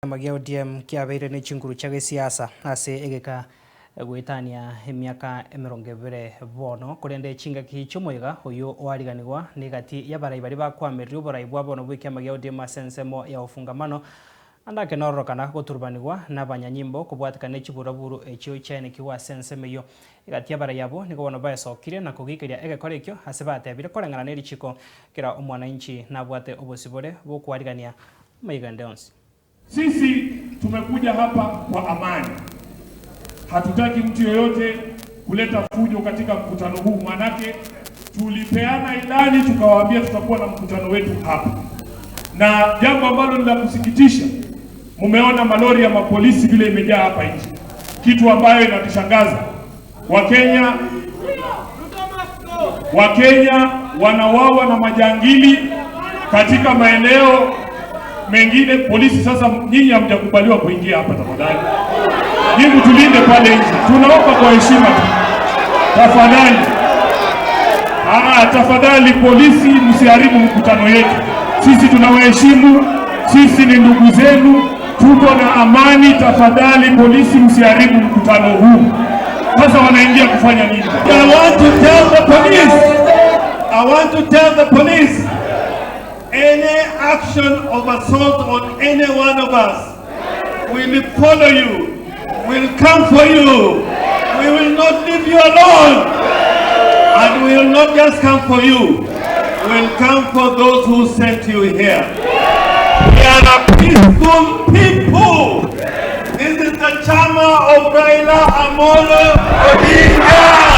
Ekiama gia ODM kiabeire ne chinguru chia gesiasa ase egeka goetania emiaka emerongo ebere bono, korende chingaki chi'omoyega oyio oariganigwa negati y'abarai baria bakoamereria oborai bwa bono bw'ekiama gia ODM ase ensemo ya Ufungamano ande ake nororokana goturubanigwa nabanyanyimbo kobwatekana ne chiburaburu echio chiaenekigwe ase ensemo eyio. Egati y'abarai abwo nigo bono baesokirie na kogikeria egekora ekio ase batebire koreng'ana nerichiko kera omwananchi nabwate obosibore bw'okoarigania amaiga ande onsi. Sisi tumekuja hapa kwa amani, hatutaki mtu yoyote kuleta fujo katika mkutano huu, manake tulipeana ilani tukawaambia tutakuwa na mkutano wetu hapa, na jambo ambalo ni la kusikitisha, mumeona malori ya mapolisi vile imejaa hapa nje, kitu ambayo inatushangaza. Wakenya Wakenya wanawawa na majangili katika maeneo mengine. Polisi sasa, nyinyi hamjakubaliwa kuingia hapa, tafadhali nyinyi tulinde pale nje, tunaomba kwa heshima tu tafadhali. Ah, tafadhali polisi, msiharibu mkutano yetu. Sisi tunawaheshimu, sisi ni ndugu zenu, tuko na amani. Tafadhali polisi, msiharibu mkutano huu. Sasa wanaingia kufanya nini? I want to tell the police, I want to tell the police, any action of assault on any one of us will follow you, will come for you. We will not leave you alone. And we will not just come for you, we will come for those who sent you here. We are a peaceful people. This is the chama of Raila Amolo Odinga.